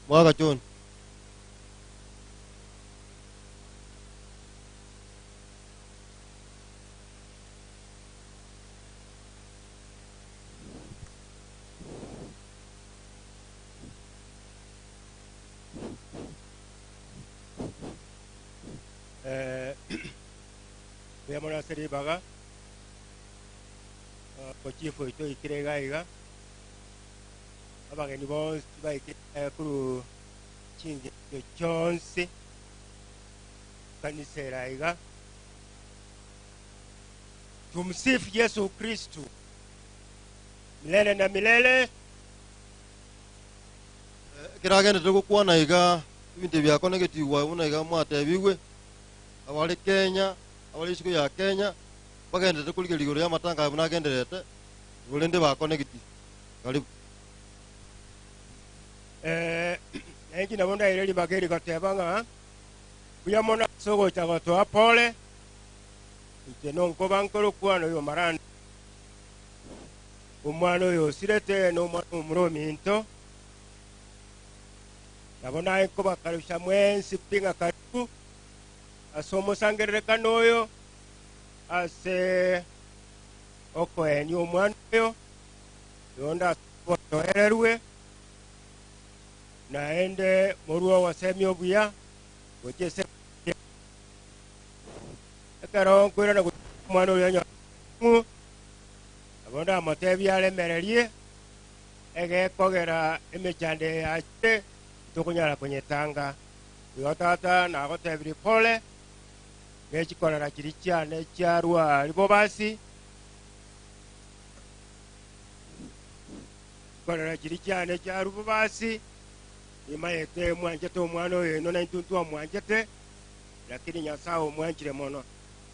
Mwaka John. Eh, mbuya mono ase ribaga ochifu oito oikire iga iga abageni bonsi baikire korwa chingencho chionsi kanisa era iga tumsifu Yesu Kristu milele na milele. Ekero agenderete gokwana iga, ebinto ebi biakonegetigwe buna iga mwatebigwe, abare Kenya, abare isiko ya Kenya, bagenderete korigereria igoro y'amatanga aya buna agendererete, igo rende bakonegeti. Karibu. Eh, na inche nabo ndaire ribaga eri goteba ng'a mbuya mono ase ogocha gotoa pole, inche nonkoba nkorokwana oyo Maranda, omwana oyo osirete na omwana omomura ominto, nabo naye nkobakaribisha mwensi pi ng'a karibu ase omosangererekano oyo ase okoenia omwana oyo, oyonde ase obotoererwe, naende morue ogosemia obuya gochia ase ekero nkoirana gochia omwana oria onyore ng'u, nabo ndamotebie aremererie egekogera emechando eye yachire tokonyara konyetanga. Igo tata nagotebirie pole, ne chikorera chiria chiane chiarua ribobasi, chikorera chiria chiane chiarua bobasi, nimaete mwanchete omwana oyo inwe naintwe ntwamwanchete, lakini Nyasae omwanchire mono.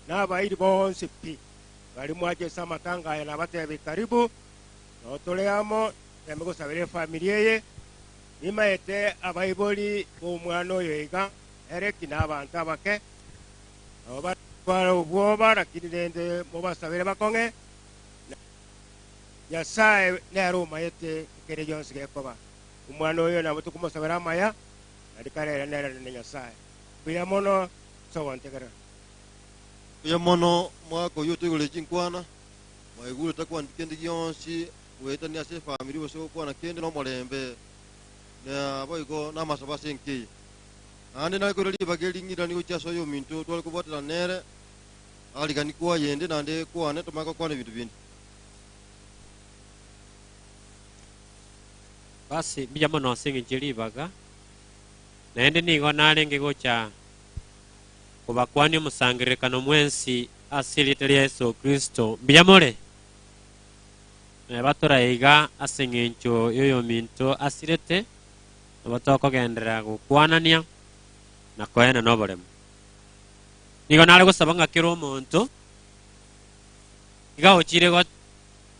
Na abairi bonsi pi, baria mwacha ase amatanga aya nabatebi karibu, noo tore amo, teme gosabera efamiri eye, nimaete abaibori b'omwana oyo iga, Ereki na abanto abake, nabo baratware obwoba, lakini rende mobasabere bakong'e, na Nyasae nere omaete ekere gionsi gekoba. Omwana oyo nabo tokomosabera amaya, naende kare ere nere na Nyasae. Mbuya mono ase ogontegerera. Mbuya mono omogaka oyio otoigoreire chinkwana, mwaigure takwaneti kende gionsi goetania ase efamiri gose gokwana kende nomorembe, na boigo namasabo ase enka eye. Naende nare koira ribaga eri ng'iranie gochia ase oyominto tware kobwaterana nere, ariganie kwayende naende kwane tomanye gokwana ebinto binde. Basi mbuya mono ase engencho ye ribaga, naende nigo narenge gocha kobakwania omosangererekano mwensi ase erieta ria Yeso Kristo. Mbuya more? Neba tore iga ase engencho y'oyominto asirete, nabo tokogenderera gokwanania na koenana oboremu. Nigo nare gosaba ng'a kera omonto iga ochire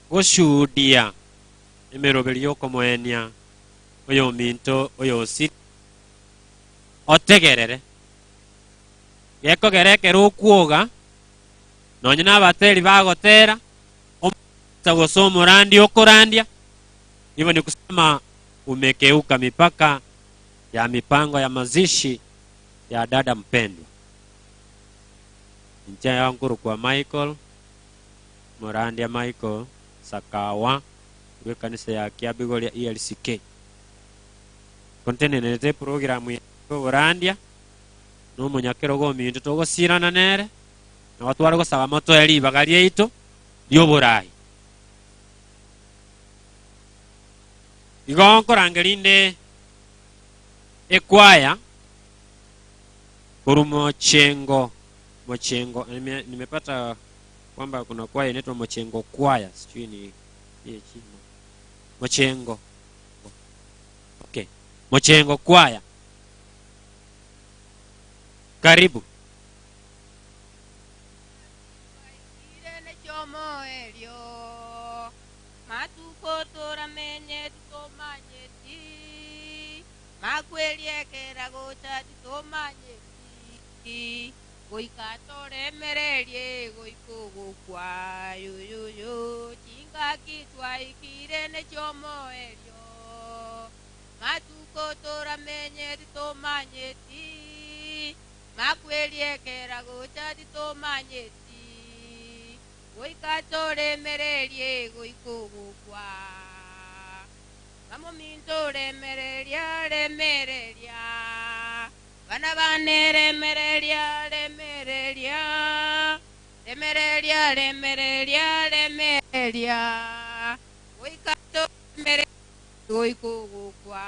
goshuhudia emeroberi y'okomoenia oyominto oyosire, otegerere. Gekogera ekero okwoga, nonye nabateri bagotera, omoisa gose omorandi okorandia, hivyo ni kusema umekeuka mipaka ya mipango ya mazishi ya dada mpendwa. Inche nkorokwa Michael, morandia Michael Sakawa, bw'ekanisa ya Kiabigoria ELCK. Kontenenerete eprogramu ya oborandia, na omonyakerogo ominto togosirana nere, nabo tware gosaba motoe ribaga riaito ri'oborai. Igo nkorangeria inde ekwaya korwa mochengo mochengo nime, nimepata kwamba kuna kwaya inaitwa mochengo kwaya sijui ni ni chimo mochengo okay mochengo kwaya karibu Twaikire nechi'omoerio, matuko toramenye titomanyeti, makweri ekera gocha titomanyeti, goika toremererie goika ogokwa, yoyoyo, chingaki twaikire nechi'omoerio. Matuko toramenye titomanyeti, makweriekera gocha titomanyeti, goika toremererie goika ogokwa. Bamominto remereria remereria, bana bane remereria remereria, remereria remereria remereria, goika toremererie goika ogokwa.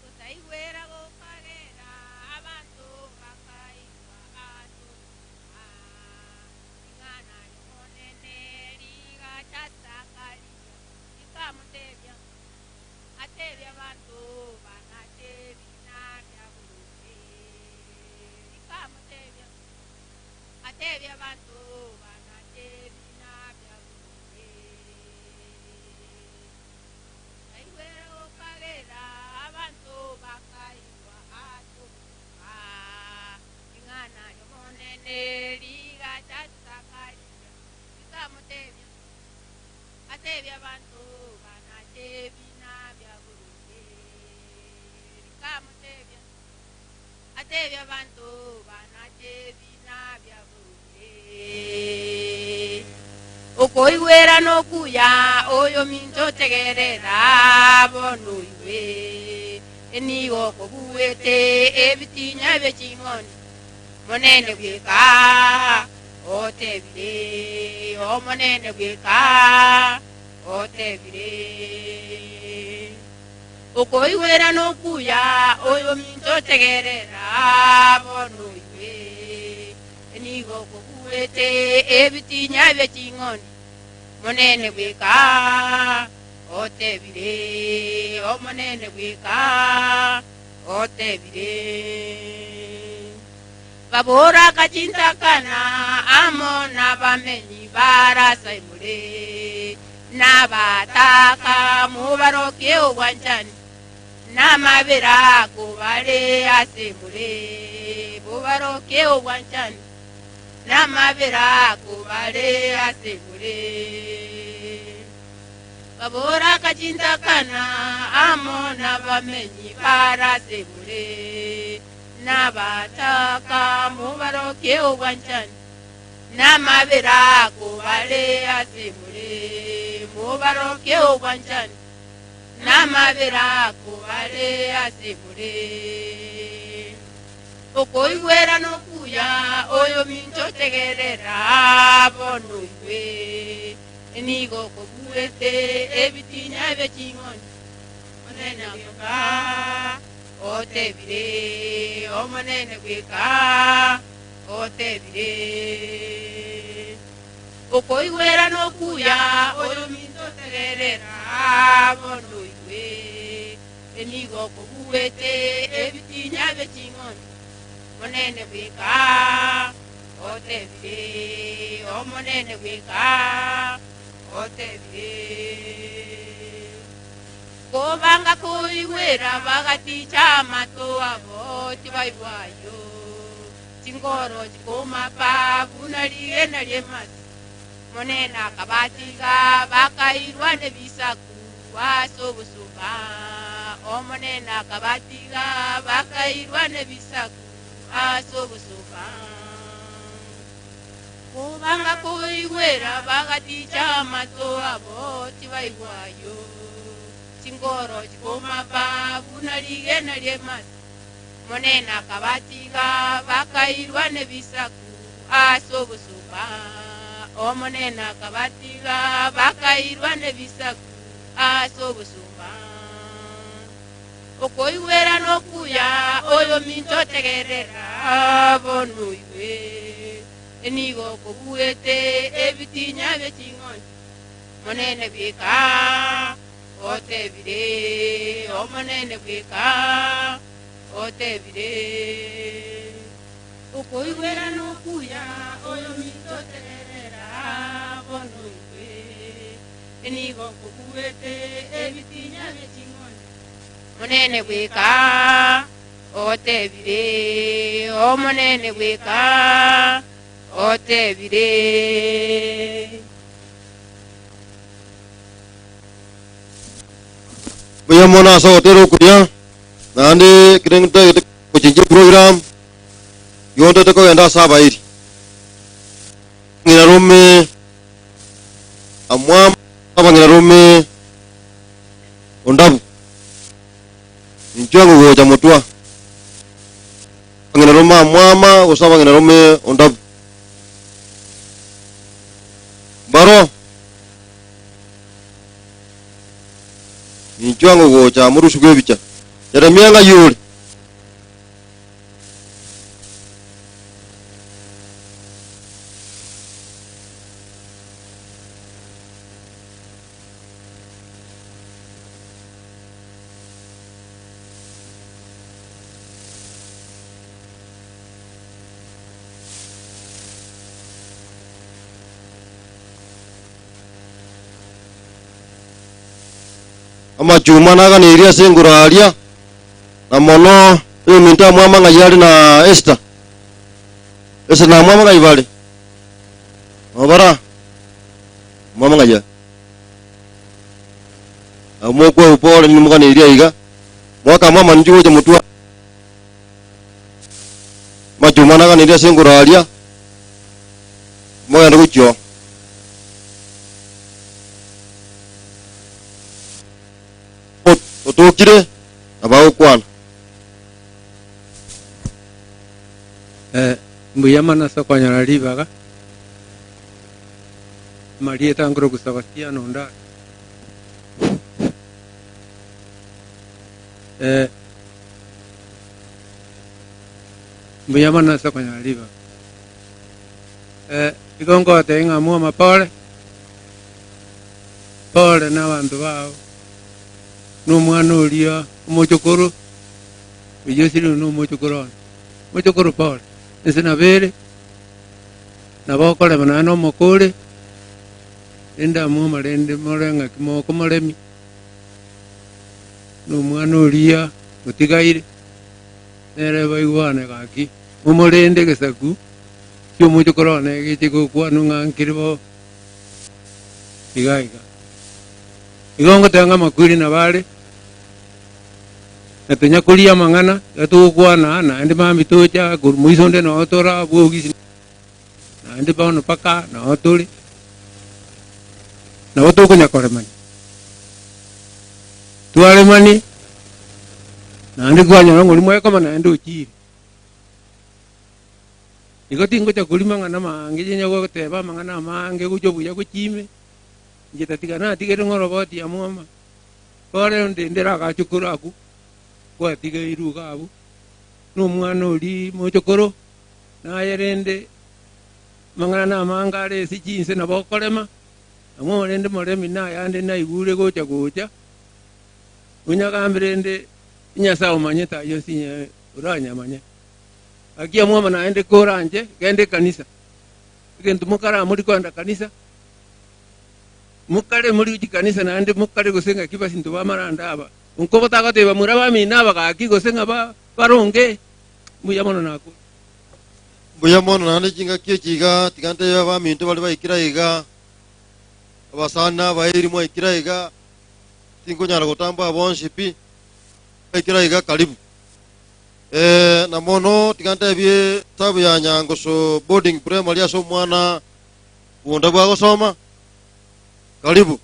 Gotaigwera gokagera abanto bakaigwa ase obosomba. Ring'ana ri'Omonene rigacha Zakaria, rikamotebia, Atebie abanto banache ebina bia boronge. Rikamotebia, Atebie abanto banache ebina bia boronge. Taigwera gokagera abanto bakaigwa ase obosomba. Ring'ana ri'Omonene rigacha Zakaria, rikamotebia, Atebie abanto banache ebina bia boronge. Rikamotebia, Atebie abanto banache ebina bia boronge. Okoigwera nokuya oyo minto tegerera bono oigwe, enigo okobuete ebitinya bie ching'ondi Monene bweka otebire, Omonene bweka otebire. Okoigwera nokuya oyo minto tegerera bono oigwe, nigo okobuete ebitinya bie ching'ondi Monene bweka otebire, Omonene bweka otebire. Babora akachintakana amo nabamenyi b'Arasaimore, nabataka mobarokie obwanchani, namabera kobare ase more, bobarokie obwanchani, namabera kobare ase more. Babora akachintakana amo nabamenyi b'Arasaimore, nabataka mobarokie obwanchani, namabera kobare ase more, mobarokie obwanchani, namabera kobare ase more. Okoigwera nokuya oyo minto tegerera bono oigwe, nigo okobuete ebitinya bie ching'ondi Monene bweka otebire, Omonene bweka otebire. Okoigwera nokuya oyo minto tegerera bono oigwe, nigo okobuete ebitinya bie ching'ondi Monene bweka otebire, Omonene bweka otebire. Kobanga koigwera bagaticha amato abo tibaigwa ayio, chingoro chikomapa buna rigena ri'emasi. Monene akabatiga bakairwa nebisaku ase obosomba. Omonene akabatiga bakairwa nebisaku ase obosomba. Kobanga koigwera bagaticha amato abo tibaigwa ayio, chingoro chikomapa buna rigena ri'emasi. Monene akabatiga bakairwa nebisaku ase obosomba. Omonene akabatiga bakairwa nebisaku ase obosomba. Okoigwera nokuya oyominto tegerera bono oigwe, nigo okobuete ebitinya bie ching'ondi. Monene bweka otebire, Omonene bweka otebire. Okoigwera nokuya, oyominto tegerera bono oigwe. Nigo nkobuete ebitinya bie ching'ondi. Monene bweka otebire, Omonene bweka otebire. Mbuya mono ase ogotera okuya, naende ekero ntagete gochenchia eprogram, igo ntagete kogenda ase abairi. Ng'ina rome amwama abang'ina rome ondabu, inchuo ang'e gocha motwa. Abang'ina rome amwama gose abang'ina rome ondabu. Mbaro. Ninchwo ang'e gocha morusigwe ebicha. Yeremia ng'ai ore? Amachuma naganeirie ase engoro aria, na mono oyominto amwama ng'ai are na Esther. Esther na amwama ng'ai bare? Nobara? Amwama ng'ai are? Abwo mokwa upore nimuganeirie aiga, mwaka amwama ninche gocha motwe Amachuma naganeirie ase engoro aria, mogende gochia oo. Otokire, na bagokwana. Mbuya mono ase okonyora ribaga, amarieta nkorokwa Sebastiano Ondari. Mbuya mono ase okonyora ribaga. Igo ngotebia ng'a mwoma pore, pore na abanto bao, na omwana oria omochokoro, oyio osirire na omochokoro one. Mochokoro pore, inse nabo ere, nabo okorema nonya na omokore, rende amwoma rende more ng'aki mokomoremia, na omwana oria otigaire, nere baigwane gaki, momorende egesaku ki'omochokoro one geche gokwanwa ng'a nkere bo iga iga. Igo ngoteba ng'a amakweri nabo are, na tonya koria amang'ana, iga togokwana naende mambia tocha korwa moiso onde noo tore abwo ofisi, naende bono mpaka noo tore, nabo tokonya koremania. Twaremani, naende kwanyora ng'a oria mwekoma naende ochire. Igo tingocha koria mang'ana amange, chinya goteba amang'ana amange gochia obuya gochia ime, inche tatiga natigere ng'a oroboti ya mwoma, kore onde ndere agachokoro akwo, gwatigeirwe iga abwo, na omwana oria mochokoro, naye rende amang'ana namange are ase chinse nabo okorema, nang'o rende moremi nayande naigure gocha gocha, onyagambe rende Nyasae omanyete ayio onsi inye oranyamanye. Gaki amwama naende koranche, genda ekanisa. Egento mokaramori kogenda kanisa, mokare mori gochia kanisa naende mokare gose ng'aki basinto b'amaranda aba. Nko botagoteba bamura bamino aba gaki gose ng'a ba baronge, mbuya mono nakure. Mbuya mono naende chingaki echi iga, tiga ntebe abaminto baria baikire aiga, abasani na abairi mwaikire aiga, tinkonyara gotambaa bonsi pi, baikire aiga karibu. Ee, na mono tiga ntebie esabu ya Nyangoso Boarding Primary ase omwana bwonda bwagosoma, karibu.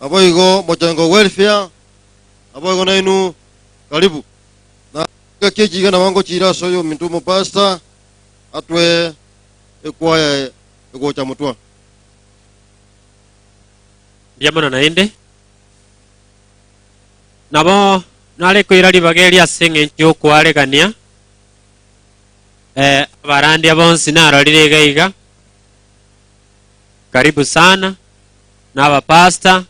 Naboigo Mochengo Welfare, naboigo nainwe karibu. Na engaki echi iga nabo ngochiira ase oyominto omopastor atwe ekwaya egocha motwe. Mbuya mono naende. Nabo nare koira ribaga eri ase engencho y'okoaregania, eh, abarandia bonsi narorire iga iga, karibu sana, na abapastor,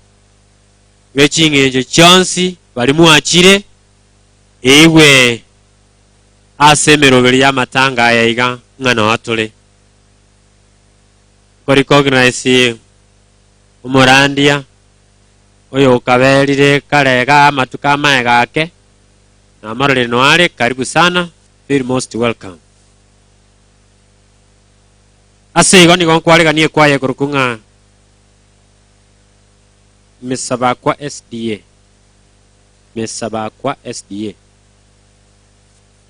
be ching'encho chionsi, baria mwachire, eigwe. Ase emeroberi y'amatanga aya iga ng'a noo tore. Nkorecognize omorandia oyokaberire kare igaa amatuko amaye gake, namororire noo are, karibu sana, feel most welcome. Ase igo nigo nkwaregania ekwaya ekorokwa ng'a Mesabakwa SDA, Mesabakwa SDA.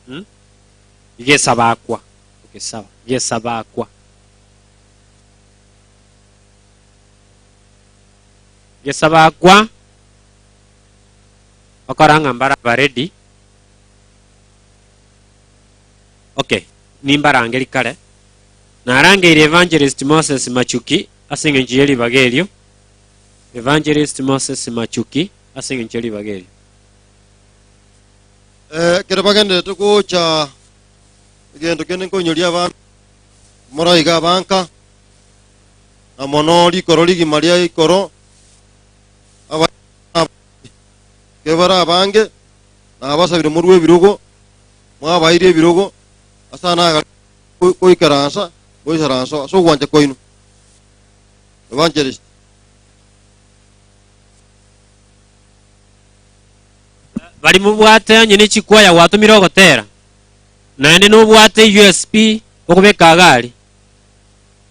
Hmm? Gesabakwa. Okay, sawa. Gesabakwa. Gesabakwa okora ng'a mbara baredi. Okay, nimbarangeri kare. Narangeire Evangelist Moses Machuki ase eng'encho ye ribaga erio. Evangelist Moses Machuki ase eng'encho ye ribaga erio. Ekero bagendererete gocha, egento kende nkoinyoria abana, moraiga abanka, na mono rikoro rigima ria ikoro, aba ekero bare abange, nabasabire morue ebirogo, mwabaeire ebirogo, ase aya nagare goikaransa, goisaransa ase ogwancha kwaino. Evangelist. Baria mobwate onye ne chikwaya gwatomire ogotera, naende nobwate USB okobeka iga aria,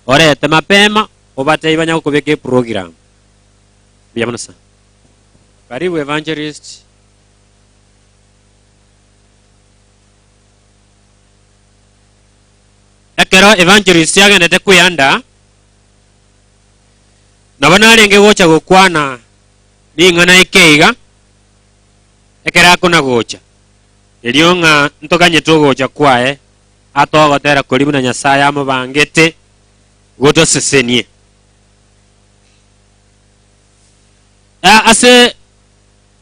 orete mapema obatebie banya gokobeka eprogram. Mbuya mono sana. Karibu Evangelist. Ekero Evangelist agendete kweandaa, nabo narenge gocha gokwana ring'ana eke iga, ekero akona-gocha, erio ng'a ntoganyete ogocha kwaye, atoe ogotera koria buna Nyasae amobangete gotosesenie. Ah, ase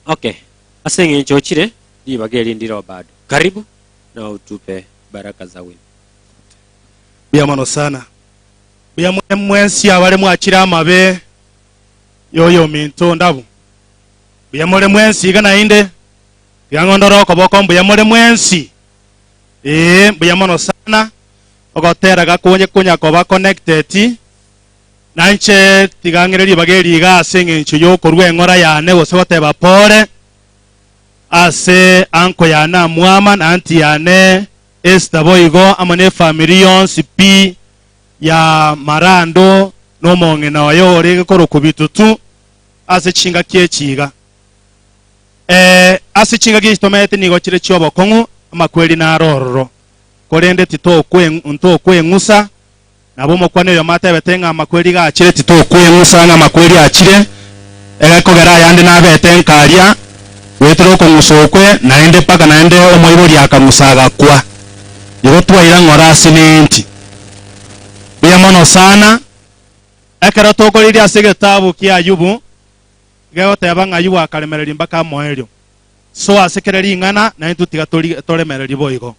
okay, ase eng'encho ochire ribaga eri ndiro bado. Karibu na otupe baraka za wimbo. Mbuya mono sana. Mbuya more mwensi abare mwachire amabe y'oyominto ndabu. Mbuya more mwensi iga naende, tiga ng'ondore okoboko mbuya more mwensi. Ee, mbuya mono sana, ogotera gakonye konya koba connected, nainche tiga ng'ire ribaga eri iga ase eng'encho y'okorua eng'ora yane gose goteba pore ase uncle yane Amwama na aunty yane Esther boigo amo ne efamiri yonsi pi ya Marando na omong'ina oye orenge korokwa Bitutu ase chingaki echi iga. Ee, ase chingaki echi tomenyete nigo chire chi'obokong'u, amakweri naro ororo, korende titokweng'usa. Nabo omokuani oyomo atebete ng'a amakweri iga achire, titokweng'usa ng'a amakweri achire, egekogera ayande nabete nkaria, goetera okong'usa okwe, naende mpaka naende omoibori akang'usa agakwa. Igo twaira ng'ora ase nenti. Mbuya mono sana. Ekero tokoriria ase egetabu kia Ayubu, gegoteba ng'a Ayubu akaremereria mpaka amoerio. So ase kera ring'ana, naintwe tiga toremererie boigo.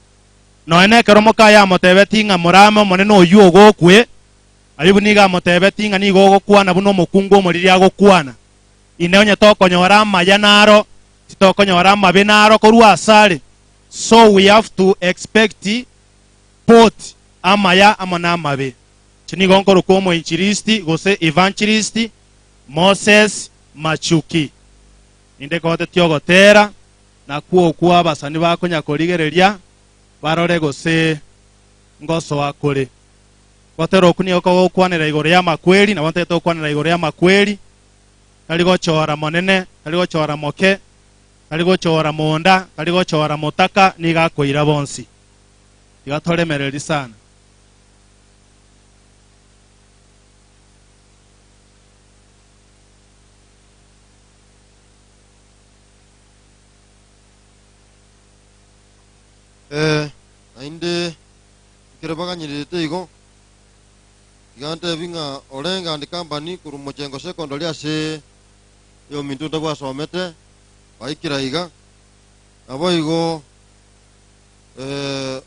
Nonya nekero mokaye amotebetie ng'a morame Omonene oyio ogokwe, Ayubu nigo amotebetie ng'a nigo ogokwana buna omokungu omoriri agokwana. Inee onye tokonyora amaya naro, titokonyora amabe naro korwa asare? So we have to expect both amaya amo namabe. Inche nigo nkorokwa omoinchilisti gose evangelist Moses Machuki. Ninde kotetie ogotera nakwo okwo abasani bakonya korigereria barore gose ngosoa kore. Gotera okwo nigo kogokwanera igoro y'amakweri, nabo ntagete gokwanera igoro y'amakweri, tari gochora monene, tari gochora moke, tari gochora monda, tari gochora motaka, nigo akoira bonsi. Tiga toremereri sana. Ee, naende ekero baganyererete igo, tiga ntebi ng'a orenge and Company korwa Mochengo Secondary ase eyominto ntabwasomete, baikire aiga. Naboigo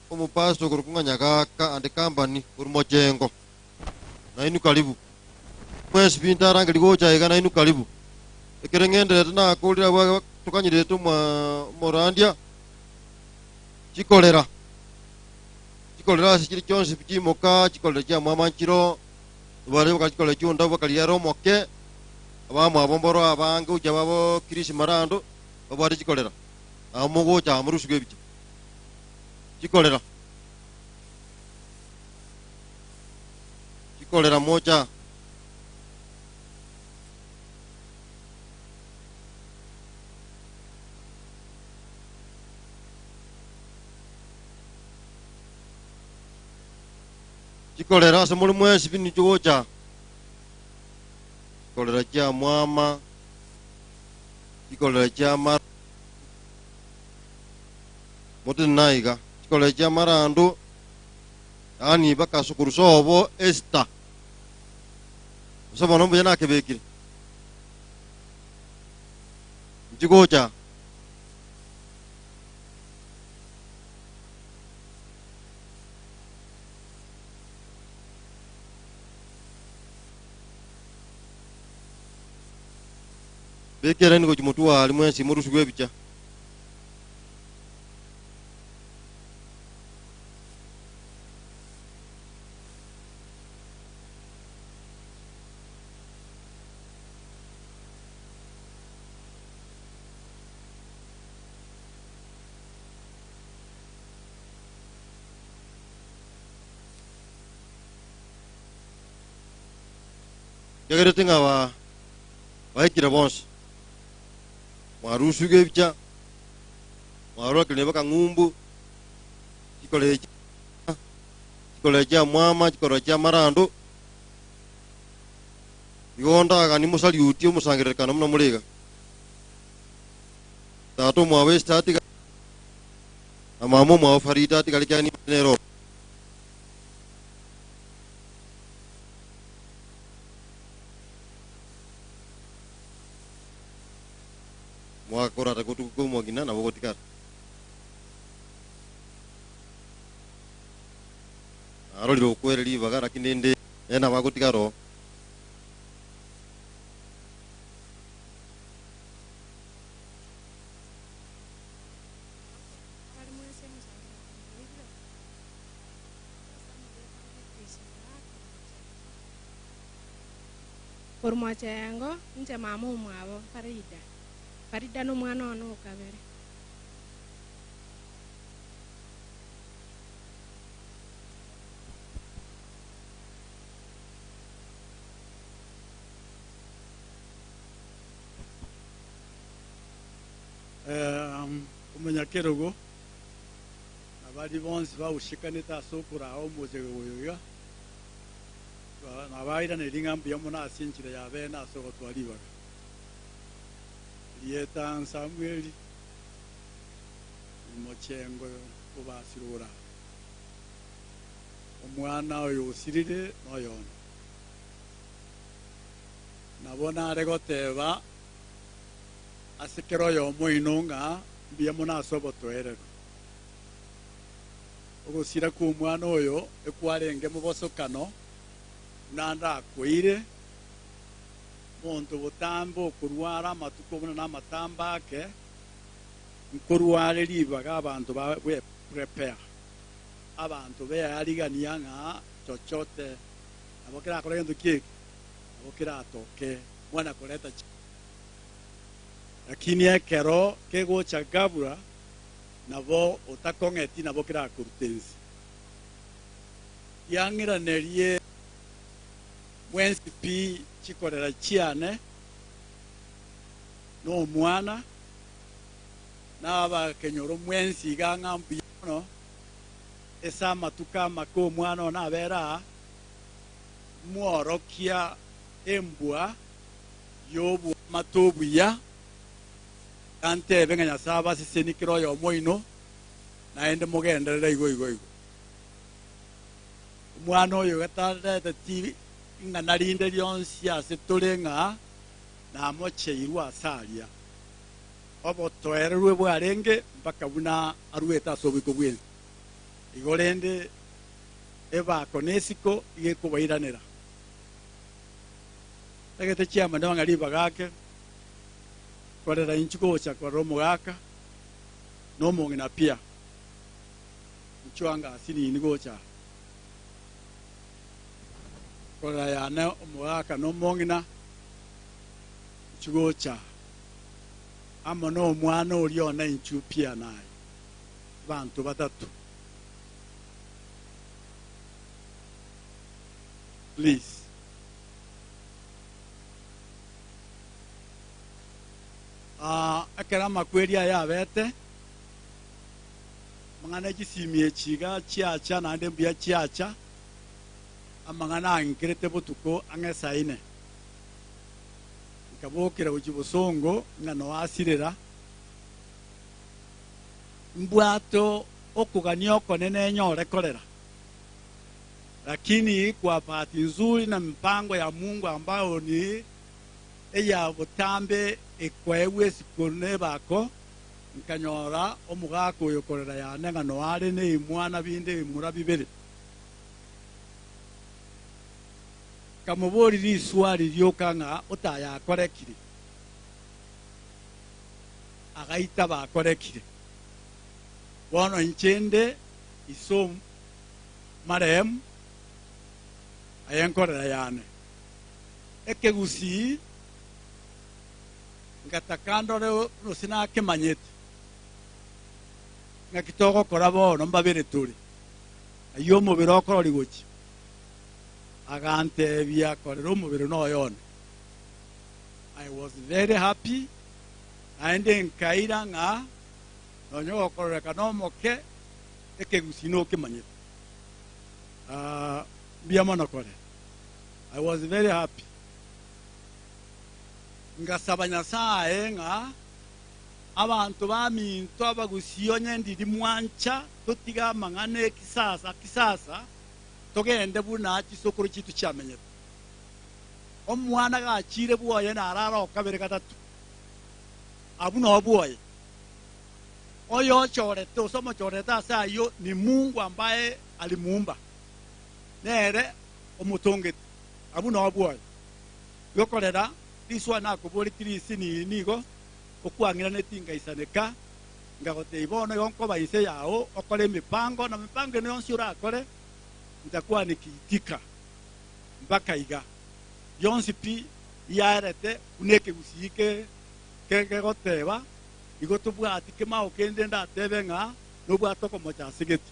omopastor okorokwa ng'a Nyagaka and Company korwa Mochengo, nainwe karibu. Mwensi pi ntarangeria gocha aiga nainwe karibu. Ekero ng'endererete nakorire abwo tokanyererete omorandia chikorera. Chikorera ase chire chionsi pi chimoka, chikorera chiamwama nchiro, bare bakari chikorera chiondabu bakari ere omoke, abamwabo mboro abange gochia babo Chris Marando, babwate chikorera. Nabo mogocha amo rusuka ebicha. Chikorera. Chikorera mocha. Chikorera ase more mwensi pi nincho gocha. Chikorera chiamwama, chikorera chiamara, motenene aiga, chikorera chiamarando, yaani bakasukuru sobo Esther. Gose bono mbuya nakebekire. Inchi gocha. Beka eraini gochia motwe aria mwensi morusigwe ebicha. Nkagerete ng'a ba baikire bonsi, mwarusigwe ebicha, mwarorekanire baka ng'umbu, chikorera chikorera chiamwama, chikorera chiamarando, igo ndagani mosariutie omosangererekano buna more iga. Tata omwabo Esther atiga na mama omwabo Farida atigare kiagera nimanye nere oo. Mwakorara gotuko kw'omogina nabo ogotigara. Narorire okwere ribaga, lakini rende ere nabo agotigara oo. Korwa mochengo, inche mama omwabo Farida. Farida nomwana one o kabere. Omonyakerogo na baria bonsi baushikanete ase okoraa omosege oyo iga, nabairanerie ng'a mbuya mono ase enchera ya bene ase ogotoa ribaga. Rieta Samweli, omochengo obasire ora, omwana oyo osirire noyone. Nabo nare goteba ase kera oyomo oino ng'a mbuya mono ase obotoereru. Ogosira kw'omwana oyo ekwarenge mobosokano, buna ndakoire, monto botambe okorwara amatuko buna namatambe ake, nkorware ribaga abanto ba bwe prepare, abanto bearigania ng'a chochote nabo kerakore gento ki eke, nabo keratoke mwana koreta chi. Lakini ekero kegocha gabura nabo otakong'eti nabo kerakorute inse. Riang'iranerie mwensi pi chikorera chiane, na omwana, na abakenyoro mwensi iga ng'a mbuya mono ase amatuko amake omwana one abere aa, mworokia embwa y'oboamate obuya, gantebe ng'a Nyasae abasesenie kera oyomo oino, naende mogenderere igo igo igo. Omwana oyo gatareteti ing'ana rinde rionsi ase tore ng'a namocheirwe ase aria, obotoererwe bwarenge mpaka buna aruete ase oboiko bw'ense. Igo rende ebako nesiko iga ekobairanera. Tagete chiamani ng'a ribaga ake, korera inchuo gocha korora omogaka na omong'ina pia. Inchuo anga asinini gocha aa. Korera yane omogaka na omong'ina, inchuo gocha aa. Amo nomwana oria one inchuo pia naye, abanto batato. Please. Ah, ekero amakweri aya abete, amang'ana echisimi echi iga chiacha naende mbuya chiacha, amang'ana ankerete botuko ang'e saa ine. Nkabokera gochia bosongo ng'a noasirera, mbwate okogania okonene nyore korera. Lakini kwa bahati nzuri na mipango ya Mungu ambayo ni eya botambe ekoegwa esiko nebako, nkanyora omogaka oyo korera yane ng'a noare neimwana binde ebimura bibere. Nkamoboria riswali rioka ng'a otayakorekire, agaitaba akorekire. Bono inche inde iso marehemu, aye nkorera yane. Ekegusii ngataka ndore gose nakemanyete, ng'aki togokora bono mbabere tore, ayio omobere okorori gochia. Agantebia korera omobere noyo one. I was very happy, naende nkaira ng'a nonya ogokororeka nomoke, ekegusii nokemanyete. Ah, mbuya mono kore. I was very happy. Ngasaba Nyasae ng'a abanto baminto abagusii onye ndiri mwancha totige amang'ana ekisasa kisasa togende buna chisokoro chiaito chiamenyete. Omwana gachire bwoye narara okabere gatato, abwo noo bwoye. Oyochorete gose omochorete ase ayio ni Mungu ambaye alimuumba, nere omotongete, abwo noo bwoye. Gokorera riswa nakoboretie risini nigo okwang'iranetie ngaisaneka, ngagotebia, Bono igo nkoba inse yao okore emipango, na emipango ende yonsi orakore ntakwaneki itika mpaka iga. Bionsi pi biaerete buna ekegusii kegoteba, igo tobwati kemao kende ndatebe ng'a nobwate okomocha ase gete.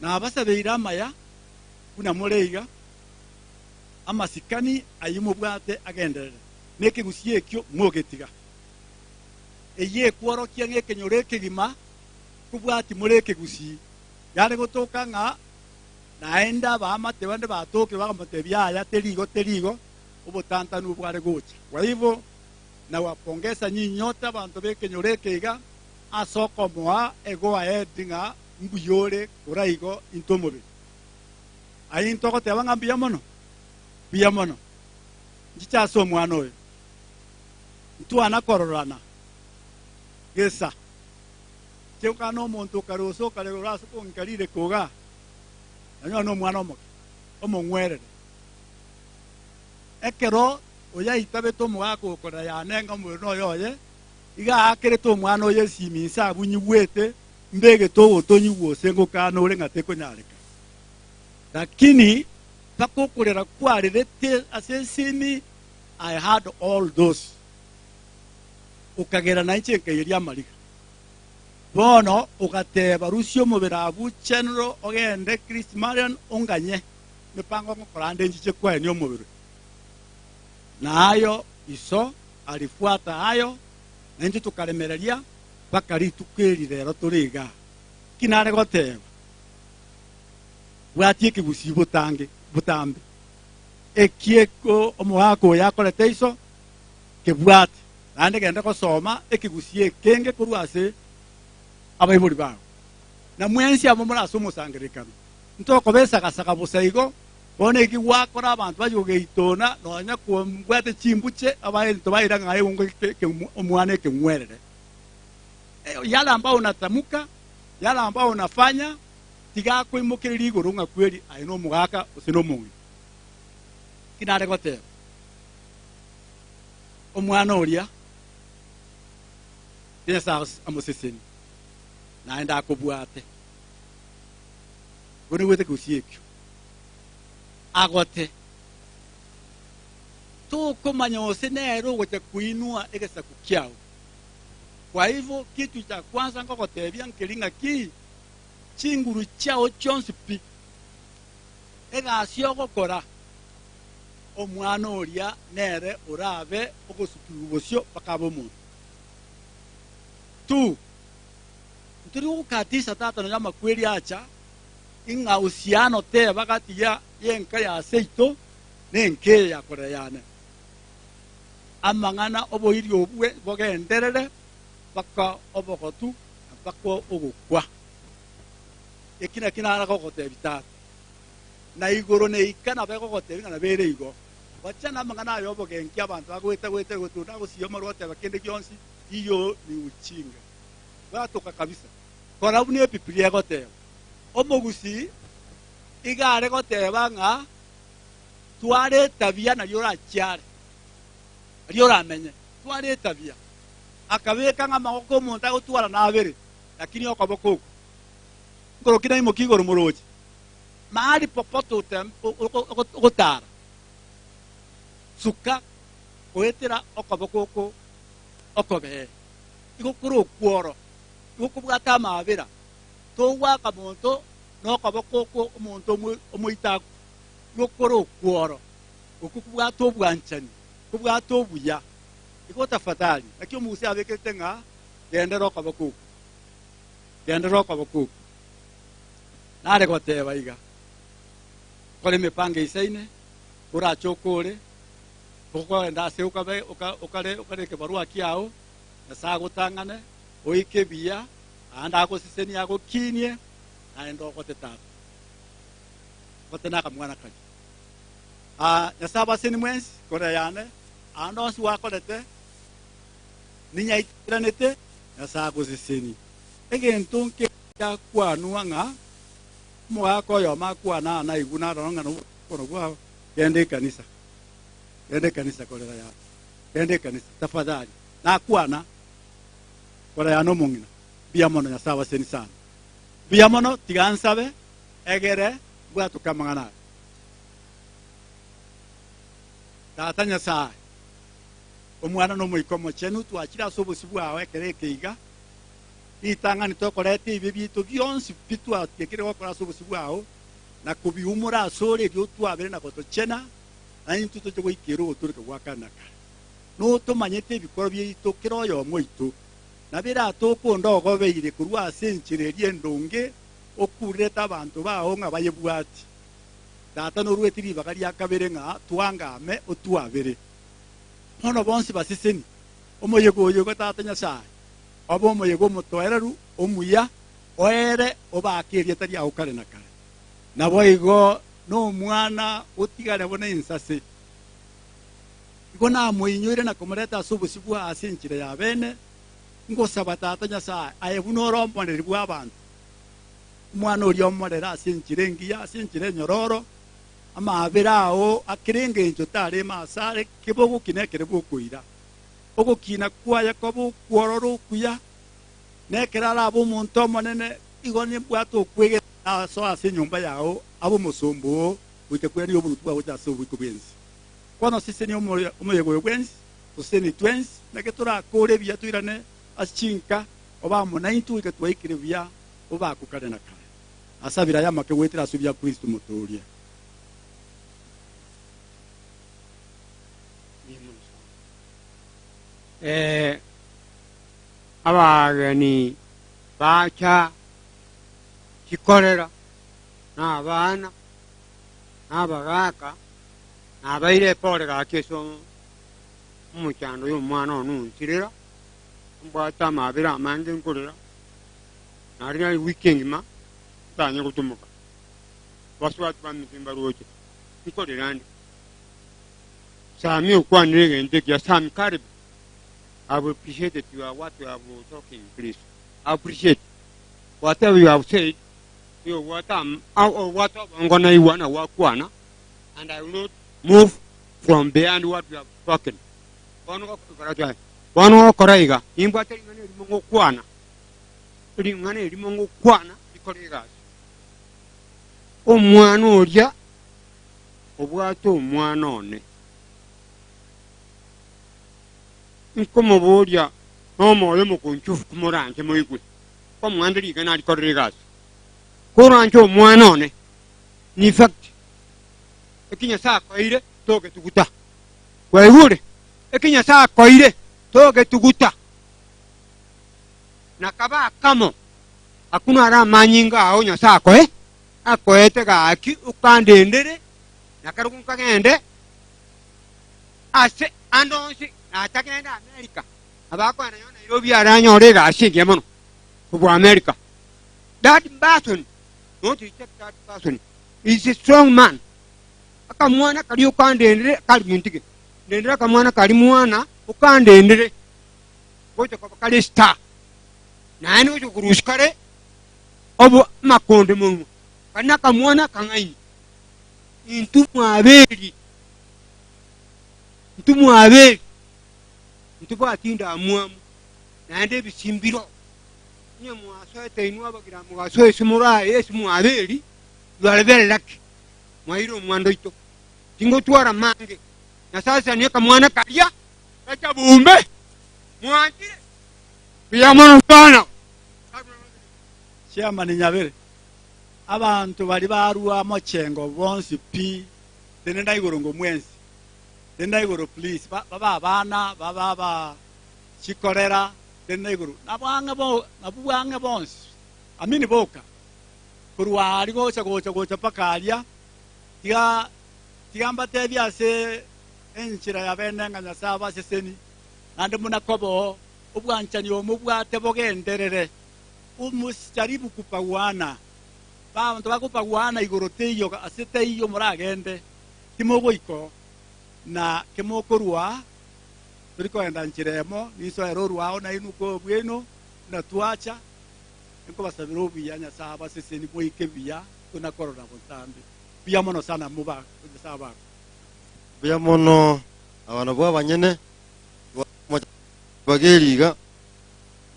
Nabasabeire amaya buna more iga, amasikani ayio mobwate agenderere, na ekegusii ekio mogetiga. Eyio ekworokia ng'a ekenyoro ekegima kobwati more ekegusii, yare gotoka ng'a naende abaamate bande batokire bakamotebia yaya teri igo teri igo, obotantanu bware gocha. Kwa hivyo nawapongeza nyinyi nyote abanto b'ekenyoro eke iga ase okomoa ego ahead ng'a mbuya ore kora igo intwe omobere. Aye intwe ogoteba ng'a mbuya mono, mbuya mono. Nchiche ase omwana oyo. Ntwana kororana gesa. Inche nkana omonto okare gose okare ore ase kong'ika rireko igaa, nanyora nomwana omoke, omong'werere. Ekero oyaitabete omogaka okorera yane ng'a omobere noyo oye, iga aakerete omwana oye esimi inse abwo nyigwete, mbegete ogotonyigwa gose ngokana ore ng'a tekonyareka. Lakini mpaka okorera kwarerete ase esimi, I heard all those. Okagera nainche nkaiyeria amariga. Bono ogateba rusia omobere abwo General ogende Christ Marion onganye emepango ngokora ande nchiche koenia omobere. Na ayo iso alifuata ayo, na intwe tokaremereria mpaka rituko eri rero tore igaa. Ki nare goteba? Bwatia ekegusii botange botambe. Eki eko omogaka oyo akorete iso, kebwate. Naende genda gosoma ekegusii ekenge korwa ase abaibori bao. Na mwensi amo more ase omosangererekano. Ntokoba esagasaga bosa igo, bono eki gwakora abanto bache gogeitona, nonya kombwate chimbuche, abaento baira ng'a eungo omwana ekeng'werere. Yale ambao unatamuka, yale ambao unafanya, tiga akoimokereria igoro ng'a kweri aye nomogaka gose nomong'ina. Ki nare goteba? Omwana oria, Nyasae amosesenie. Naende akobwate. Igo naigwete ekegusii ekio. Agote. Tokomanya gose nere ogocha koinwa egesaku kiao. Kwa hivyo kitu cha kwanza nkogotebia nkeri ng'aki, chinguru chiao chionsi pi, egasi ogokora, omwana oria nere orabe ogosukigwa bosio mpaka abe omonto. Two, ntori gokatisa tata nonya amakweri acha, ing'a uhusiano teba gati ya yenka ya seito na enka eye ya korera yane. Amang'ana oboiri obwe bogenderere mpaka obogotu na mpaka ogokwa. Eki nakio nara gogotebia tata, na igoro neika nabo egogotebia ng'a nabo ere igo. Gochia namang'ana aya obogenki abanto bagoeta goeta goeta onde agosiya omorwe oteba kende gionsi, Iyo ni ujinga. Bwatoka kabisa. Kora buna Ebibilia egoteba. Omogusii iga are goteba ng'a twara etabia nario orachiare, nario oramenye. Twara etabia. Akabeka ng'a amagoko omonto agotwara nabere, lakini okoboko oko. Nkorokia naimokia igoro moroche. Mahali popote otem- o- o- o- ogotara, suka goetera okoboko oko okobee, igo kore okworo, igo kobwate amaabera, togoaka monto nokoboko okwo omonto omoitaku, igo kore okworo, okwo kobwate obwanchani, kobwate obuya. Igo tafadhali, naki omogusi abekete ng'a gendera okoboko okwo, gendera okoboko okwo. Nare goteba iga, kora emepango eisaine, orache okore, Okogenda ase okabe okare okare ekebarua kiao, Nyasae agotang'ane, oike buya, naende agosesenie agokinie, naende ogote tata. Ogote nakamwana karia. Ah, Nyasae abaseni mwensi, korera yane, aande onsi gwakorete, ninyaiteranete, Nyasae agosesenie. Egento nke giakwanwa ng'a omogaka oyomo akwane aa naigwe narora ng'a nobokono bwao, genda ekanisa. Genda ekanisa korera yane. Genda ekanisa tafadhali. Nakwana korera yane omong'ina. Mbuya mono Nyasae abaseni sana. Mbuya mono tiga nsabe egere mbwatoke amang'ana aya. Tata Nyasae, Omwana na Omoika Omochenu twachire ase obosio bwao ekero eke iga, ritang'ani tokoreta ebibe biaito bionsi pi twatiekire gokora ase obosio bwao, na kobiumora asore erio otwabere na gotochena, na intwe toche goikera ogotoreka gwa kare na kare. Notomanyete ebikoro biaito kera oyomo oito, na biratoke onde ogobeire korwa ase enchera eria endonge okurerete abanto bao ng'a bayebwati. Tata norueti ribaga ria kabere ng'a twangame otwabere. Bono bonsi baseseni omoyega oyo igo Tata Nyasae, obe omoyega omotoereru, omuya, oere obake erieta riao kare na kare. Naboigo nomwana otigare buna ensase. Igo namoinyoire na komoreta ase obosio bwao ase enchera ya bene, ngosaba Tata Nyasae, aye buna ore omoreri bw'abanto, omwana oria omorere ase enchera engiya, ase enchera enyororo, amaabera ao akere engencho tareme asare, kebe ogokina ekere bw'okoira. Ogokina kwaye kobe okwororo okuya, na ekero arabe omonto omonene, igo nimbwate okwegena asoe ase enyomba yao abe omosomba oo, goika kwerania oboruoti bwao gocha ase oboiko bw'ense. Bono sesenia omoyega oyo bwensi, tosesenie twensi, naki torakore ebiya toirane ase chinka, obe amo naintwe goika twaikire buya obakwe kare na kare. Nasabire aya amake goetera ase obuya Kristo Omotooria. Eh, abageni bacha chikorera, na abana, na abagaaka, nabaire epore gaki ase omochando y'omwana one onsirera, mbwate amabera amange nkorera, nari nari wiki engima ntanye gotumoka, abasubati baminto mbaroche, nkorera nde. Sami okwanire egento ekiya, Sami karibu. I've appreciated you are what you have talking please. I appreciate whatever you have said. You what am what obongo naigwa na gwakwana and I will not move from behind what you have spoken. Bono gokora twaye. Bono gokora iga nimbwate ring'ana erimo ngokwana. Ring'ana erimo ngokwana rikore egasi. Omwana oria obwate omwana one. Nkomoboria nomoyo omokunchufu komoranche moigwe, komwande rigena arikorere egasi. Koranche omwana one, in fact, eki Nyasae akoeire togetuguta. Kwaigure? Eki Nyasae akoeire togetuguta. Na kabe akamo, akwo naro amanyinga ao Nyasae akoe, akoete gaki okandendere, na karobwo nkagende ase ande onsi natagende America, abakoenda nonye Nairobi aranyore egasi engiya mono kobua America. That person, not reject that person, is a strong man. Akamwana karia okandendere kari muntige, ndendere akamwana kari mwana okandendere gocha koba kare star, naende gocha korusia kare obo amakonde monwa, kari nakamwana akang'aini. Intwe mwaberi, intwe mwaberi, ntobwati endamwamu, naende ebisimbiro. Onye mwasoete inwe abagira mogasoa ase morae ase mwaberi, you are very lucky, mwaeire omwando oito. Tingotwara mange, na sasa akamwana karia gacha bombe, mwanchire mbuya mono sana. Chairman Nyabere, abanto baria barua mochengo bonsi pi, tenena igoro ngo mwensi, tenena igoro please, babe abana, babe aba chikorera, tenena igoro, nabo ang'e bo, nabwo ang'e bonsi, amini boka, korwa aria gocha gocha gocha mpaka aria, tiga tiga mbatebie ase enchera ya bene ng'a Nyasae abaseseni, naende buna koboo, obwanchani obo mobwate bogenderere. Omocharibu kupaguana, Abanto bakopaguana igoro teiyo ase teiyo moragende, timogoika oo, na kemokorua tori kogenda nchera emo, ninsoere orwao nainwe kobua buna twacha, nkobasabera obuya Nyasae abaseseni moike buya tona korora botambe. Mbuya mono sana moba Nyasae abakwe. Mbuya mono aba nabwo abanyene bageri iga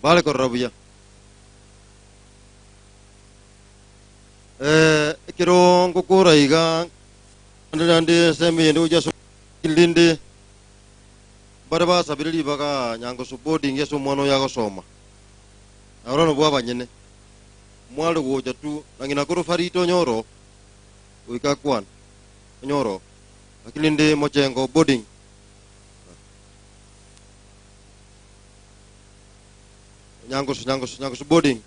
bare korora buya. Eh, ekero ngokora iga naende ensemo eyende gochia ase rinde bare basabire ribaga nyangoso boarding ase omwana oyo agosoma. Nabo nabwo abanyene mware gocha tu na ng'ina koro Farida onyoro goika akwane onyoro lakini ndi mochengo boarding. Nyangoso nyangoso nyangoso boarding.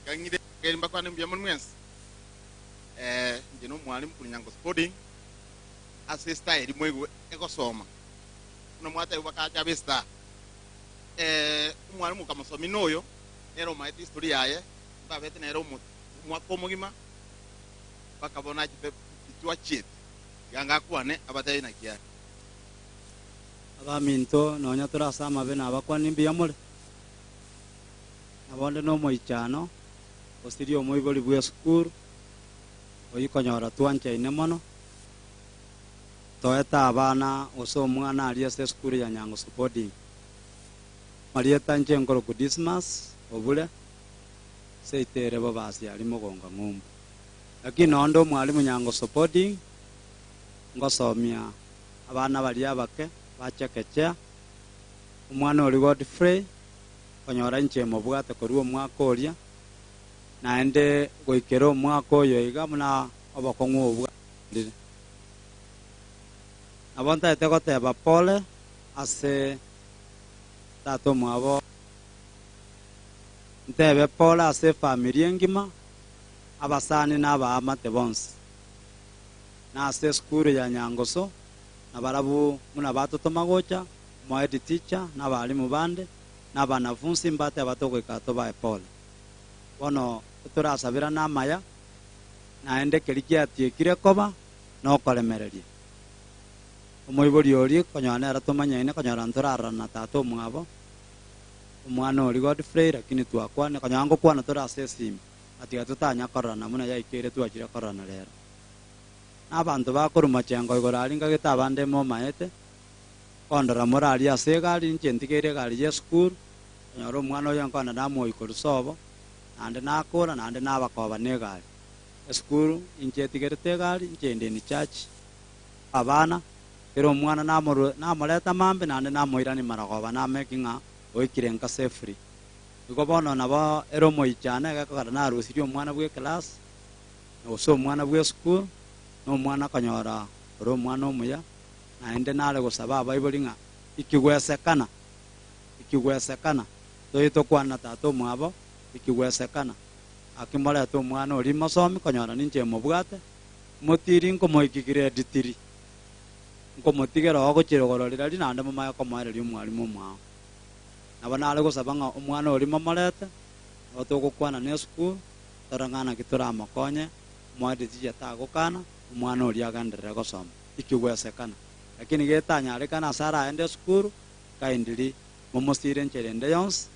Kang'ire keri mbakwane mbuya mono mwensi. Eh, inche na omwalimu korwa Nyangoso boarding ase estar eria mwaigwe egosoma. Buna mwatebigwa bakacha abe estar. Eh, omwalimu okamosomi noyo nere omaete history yaye, mbabete nere omo omwaka omogima mpaka bono achete titwachiete. Tiga ngakwane abatebi naki are. Abaminto, nonya tore ase amabe nabakwani mbuya more? Nabo onde nomoichano, osirie omoibori bw'esukuru, oyio konyora twanchaine mono, toete abana gose omwana aria ase esukuru ya Nyangusu Boarding. Marieta inche nkoroku Dismas Obure, seito ere Bobasi aria Mogonga Ng'umbu. Lakini nonde omwalimu Nyangusu Boarding, ngosomia abana baria abake ba chekechea, omwana oria Godfrey, konyora inche mobwate korwa omwaka oria, naende goikera omwaka oyo iga buna obokong'u obo bwarire. Nabo ntaete goteba pole ase tata omwabo, ntebe pole ase efamiri engima, abasani na abaamate bonsi, na ase esukuru ya Nyangoso, na barabwo buna batotoma gocha, omohead teacher na abalimu bande, na abanafunsi mbateba togoika tobae pole. Bono torasabirane amaya, naende keria giatiekire koba nokoremereria. Omoibori oria konyora nere tomanyaine konyora ntorarorana na tata omwabo, omwana oria Godfrey, lakini twakwane konyora ngokwana tore ase esimi, atiga totanya kororana buna yaikeire twachire kororana rero. Na abanto bakorwa machengo igoro aria ngagete abande momaete, Kondora more aria ase egari, inche ntigeire egari y'esukuru, konyora omwana oyo nkonda namoika korwa sobo, naende nakora, naende nabakoba na egari. Esukuru, inche etigerete egari, inche inde in charge. Abana, kera omwana namorue namoreta mambia naende namoirania marogoba nameki ng'a oikire nka safely. Igo bono nabo ere omoichano egekogera narusirie omwana bwa eclass, gose omwana bwa esukuru, na omwana konyora ore omwana omuya, naende nare gosaba abaibori ng'a ikigwesekana, ikigwesekana, toye tokwana na tata omwabo, ikigwesekana, aki morete omwana oria mosomi konyora ninche mobwate, motiri nkomoiki grade three, nkomotigera oo gochia igoro riria naende momanye komoereria omwalimu omwao. Nabo nare gosaba ng'a omwana oria momorete, nabo togokwana na esukuru, torore ng'a naki toramokonye, omoererie chicha tagokana, omwana oria agenderere gosoma, ikigwesekana. Lakini getanyarekana ase araende esukuru, kindly momosire enchera ende yonsi,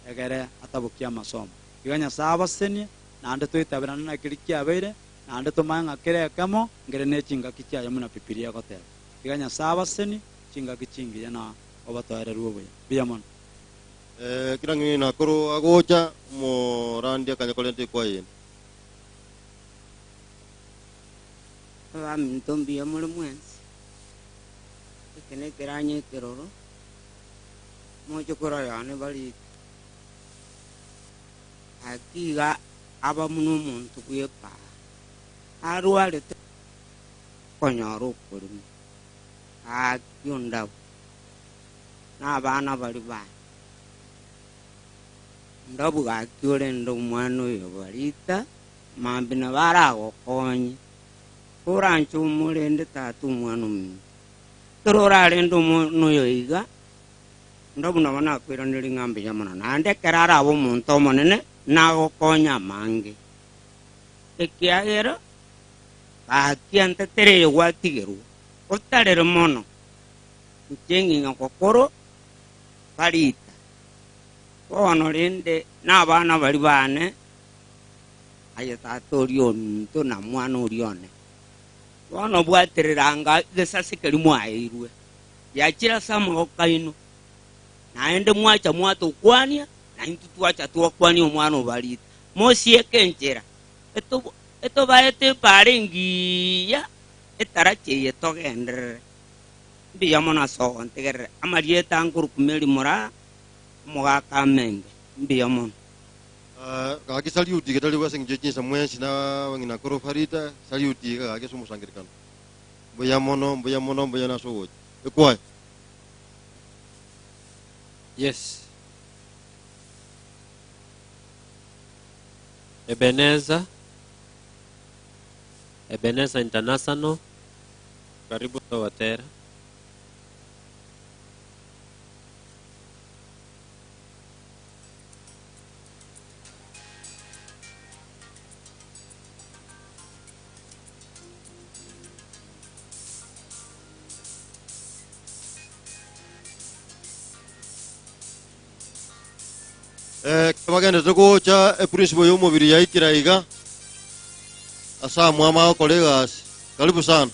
egere atabokie amasomo. Iga Nyasae abasesenie, naende toitaberane naki riria kiabeire, naende tomanye ng'a kera ekemo nkere ne chingaki chiaye buna Bibilia egoteba. Iga Nyasae abasesenie, chingaki chingiya na obotoereru obuya. Mbuya mono. Eh, kera ng'ina koro agocha, omorandia akanya korenta ekwaya ende. Abaminto mbuya more mwensi, eke nekeranya ekeroro, moche korora Yohana barito. Gaki iga aba buna omonto bw'epara, arwarete konyora okorima. Gaki ondabu, na abana baria bane. Ondabu gaki orende omwana oyo barita, mambia nabo aragokonye. Koranche omorende tata omwana ominto. Ekero orarende omwana oyo iga, ondabu nabo nakoiraneria ng'a mbuya mono, naende ekero arabe omonto omonene, nagokonye amange. Ekiagera gaki entetere eye gwatigerwa, otarere mono, inche ng'ina gokoro barita. Bono rende nabana baria bane, aye tata oria ominto na mwana oria one. Bono bwaterera anga egesase keria mwaeirwe, giachire ase amaboko aino, naende mwacha mwatokwania, na intwe twacha twakwania omwana o Barita. Mosieke enchera etobaete epaara engiya etaracha eye togenderere. Mbuya mono ase ogontegerera. Amarieta ankorokwa Mary Moraa, omogaka Amenge. Mbuya mono. Gaki saluti getari ase engencho ye chinsa mwensi na abang'ina koro Farida, saluti iga gaki ase omosangererekano. Mbuya mono, mbuya mono, mbuya nase ogocha. Ekwaye. Yes. Ebeneza, Ebeneza International, karibu togotera. Eh, bagendete gocha eprinciple y'omobiri yaikira iga ase amwama agokora egasi. Karibu sana.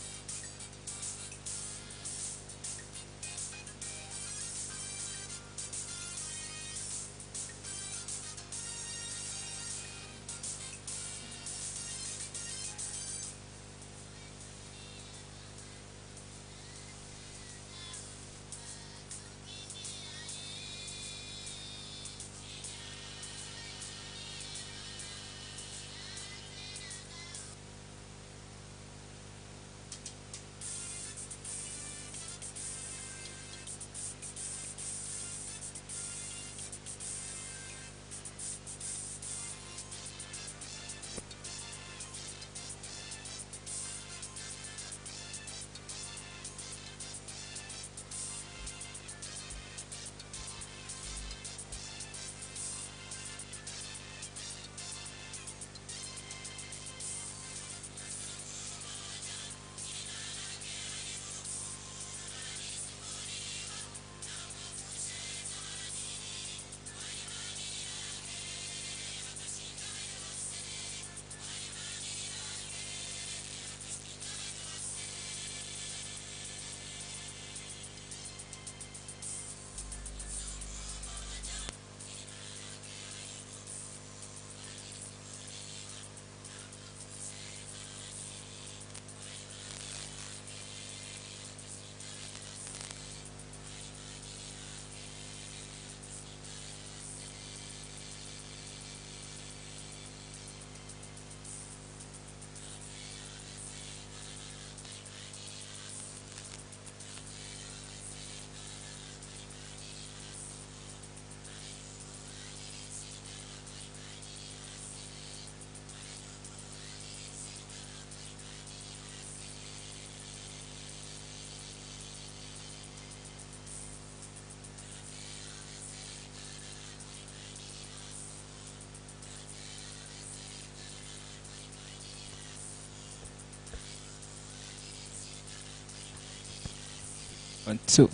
One, two.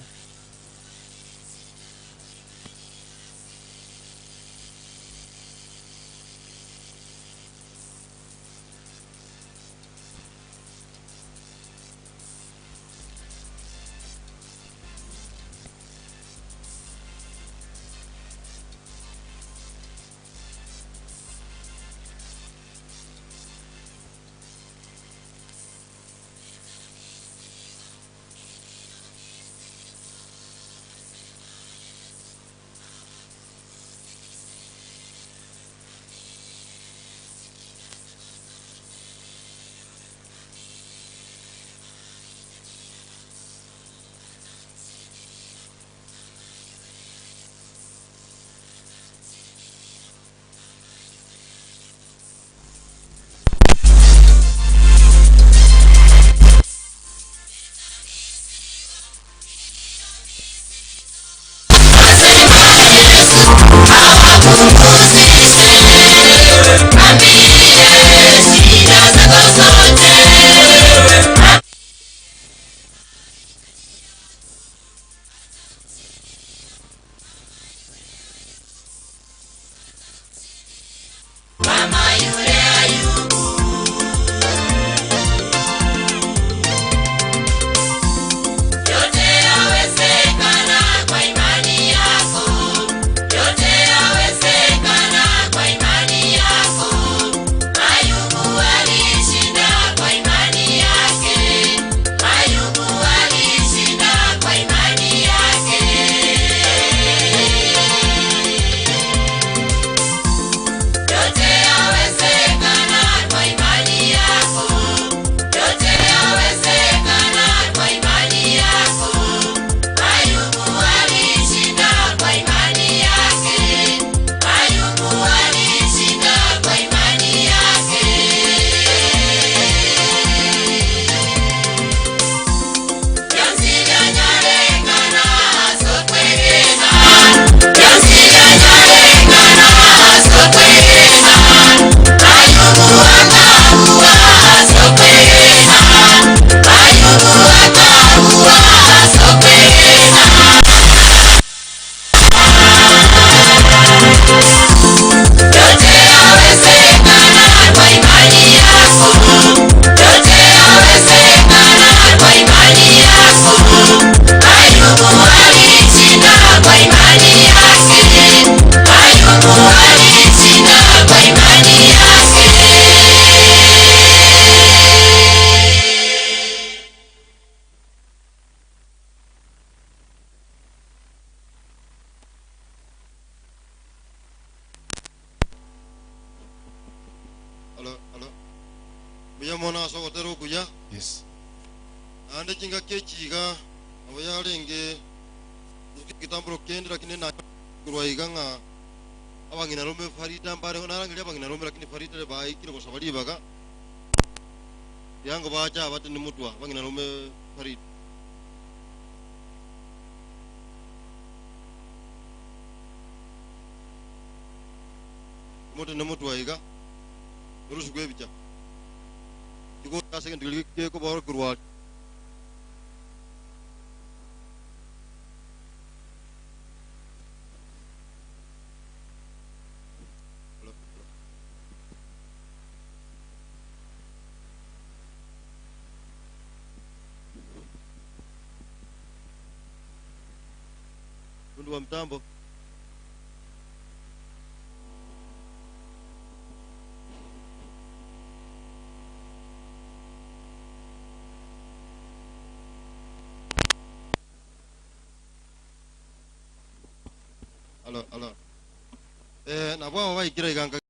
Yote yawezekana kwa imani yako. Yote yawezekana kwa imani yako. Ayubu alishinda kwa imani yake. Ayubu alishinda kwa imani yake. Yote yawezekana kwa imani yako. Yote yawezekana kwa imani yako. Ayubu alishinda kwa imani yake. Ayubu alishinda kwa imani yake. Yonsiganyarekana asokwegena. Yonsiganyarekana asokwegena. Ayubu akaua asokwegena. Ayubu akaua asokwegena. Yote yawezekana kwa imani yako. Yote yawezekana kwa imani yako. Ayubu alishinda kwa imani yake. Ayubu alishinda kwa imani yake. Alo, alo. Mbuya mono ase ogotera okuya. Yes. Naende chingaki echiga nabo yarenge ekitamburo kende lakini nakorwa iga ng'a abang'ina rome Farida mbare narangeria abang'ina rome lakini Farida baikire gosaba ribaga yango bacha abate ni mutwa abang'ina rome Farida. Moto ne mutwa iga norusuku ebicha ase egento gekobora korwa Fundi wa mtambo. Alo, alo. Nabo abo baikira iganga.